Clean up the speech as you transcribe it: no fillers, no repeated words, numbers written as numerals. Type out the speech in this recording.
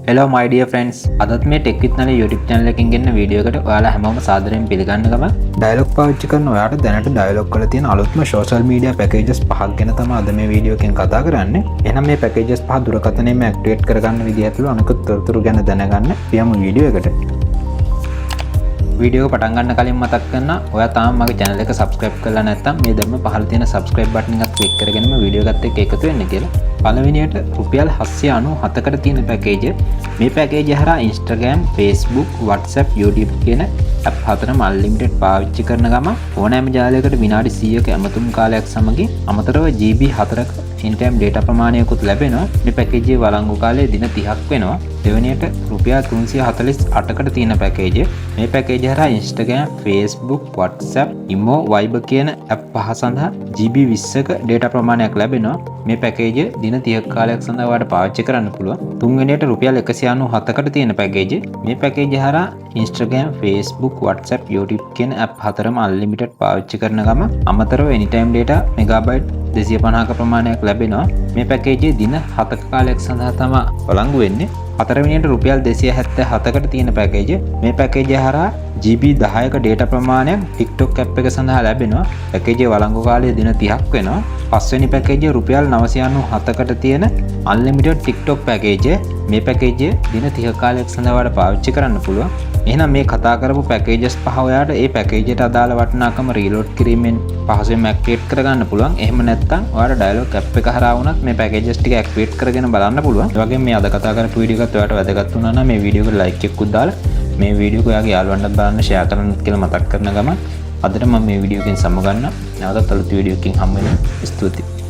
Hello my dear friends, අදත් මේ Tech with Nali YouTube channel එකකින් ගෙන්න වීඩියෝ එකට ඔයාලා හැමෝම සාදරයෙන් පිළිගන්න ගමන්, ඩයලොග් පාවිච්චි කරන ඔයාට දැනට ඩයලොග් වල තියෙන අලුත්ම සෝෂල් මීඩියා පැකේජස් පහක් ගැන තමයි අද මේ වීඩියෝ එකෙන් කතා කරන්නේ. එහෙනම් මේ පැකේජස් පහ දුරකථනයෙන්ම ඇක්ටිවේට් කරගන්න විදිය ඇතුළු අනිකුත් තොරතුරු ගැන දැනගන්න යමු වීඩියෝ එකට. වීඩියෝ එක පටන් ගන්න කලින් මතක් කරනවා, ඔයා තාම මගේ channel එක subscribe කරලා නැත්නම් මේ දැන්ම පහළ තියෙන subscribe button එකත් ක්ලික් කරගෙනම වීඩියෝ එකත් එක්ක එකතු වෙන්න කියලා. පළවෙනියට රුපියල් 797කට තියෙන පැකේජ්. මේ පැකේජ් හරහා Instagram, Facebook, WhatsApp, YouTube කියන ඇප් හතරම අන්ලිමිටඩ් පාවිච්චි කරන ගමන් ඕනෑම ජාලයකට විනාඩි 100ක ඇමතුම් කාලයක් සමගින් අමතරව GB 4ක එනිටයිම් ඩේටා ප්‍රමාණයකුත් ලැබෙනවා. මේ පැකේජ් එකේ වළංගු කාලය දින 30ක් වෙනවා. දෙවෙනියට රුපියල් 348කට තියෙන පැකේජ්. මේ පැකේජ් හරහා Instagram, Facebook, WhatsApp, Imo, Viber කියන ඇප් පහ සඳහා GB 20ක ඩේටා ප්‍රමාණයක් ලැබෙනවා. මේ පැකේජ් දින 30ක කාලයක් සඳහා ඔයාලට පාවිච්චි කරන්න පුළුවන්. තුන්වෙනියට රුපියල් 197කට තියෙන පැකේජ්. මේ පැකේජ් හරහා Instagram, Facebook, WhatsApp, YouTube කියන ඇප් හතරම අන්ලිමිටඩ් පාවිච්චි කරන ගමන් අමතරව anytime data megabyte 250ක ප්‍රමාණයක් ලැබෙනවා. මේ පැකේජයේ දින 7ක කාලයක් සඳහා තමයි වළංගු වෙන්නේ. හතරවෙනියට රුපියල් 277කට තියෙන පැකේජ්. මේ පැකේජය හරහා GB 10ක ඩේටා ප්‍රමාණයක් TikTok app එක සඳහා ලැබෙනවා. පැකේජයේ වළංගු කාලය දින 30ක් වෙනවා. පස්වෙනි පැකේජය රුපියල් 997කට තියෙන අන්ලිමිටඩ් TikTok පැකේජය. මේ පැකේජය දින 30 කාලයක් සඳහා ඔයාලට පාවිච්චි කරන්න පුළුවන්. එහෙනම් මේ කතා කරපු පැකේජස් පහ ඔයාට ඒ පැකේජයට අදාළ වටිනාකම රීලෝඩ් කිරීමෙන් පහසුවෙන්ම ඇක්ටිවේට් කරගන්න පුළුවන්. එහෙම නැත්නම් ඔයාලට ඩයලොග් ඇප් එක හරහා වුණත් මේ පැකේජස් ටික ඇක්ටිවේට් කරගෙන බලන්න පුළුවන්. ඒ වගේම මේ අද කතා කරපු වීඩියෝ එකත් ඔයාලට වැදගත් වුණා නම් මේ වීඩියෝ එකට ලයික් එකකුත් දාලා මේ වීඩියෝ එක ඔයාගේ යාළුවන්ටත් බලන්න ෂෙයා කරන්නත් කියලා මතක් කරන ගමන් අදට මම මේ වීඩියෝ එකෙන් සමුගන්නවා. නැවතත් අලුත් වීඩියෝ එකකින් හමු වෙනවා. ස්තුතියි.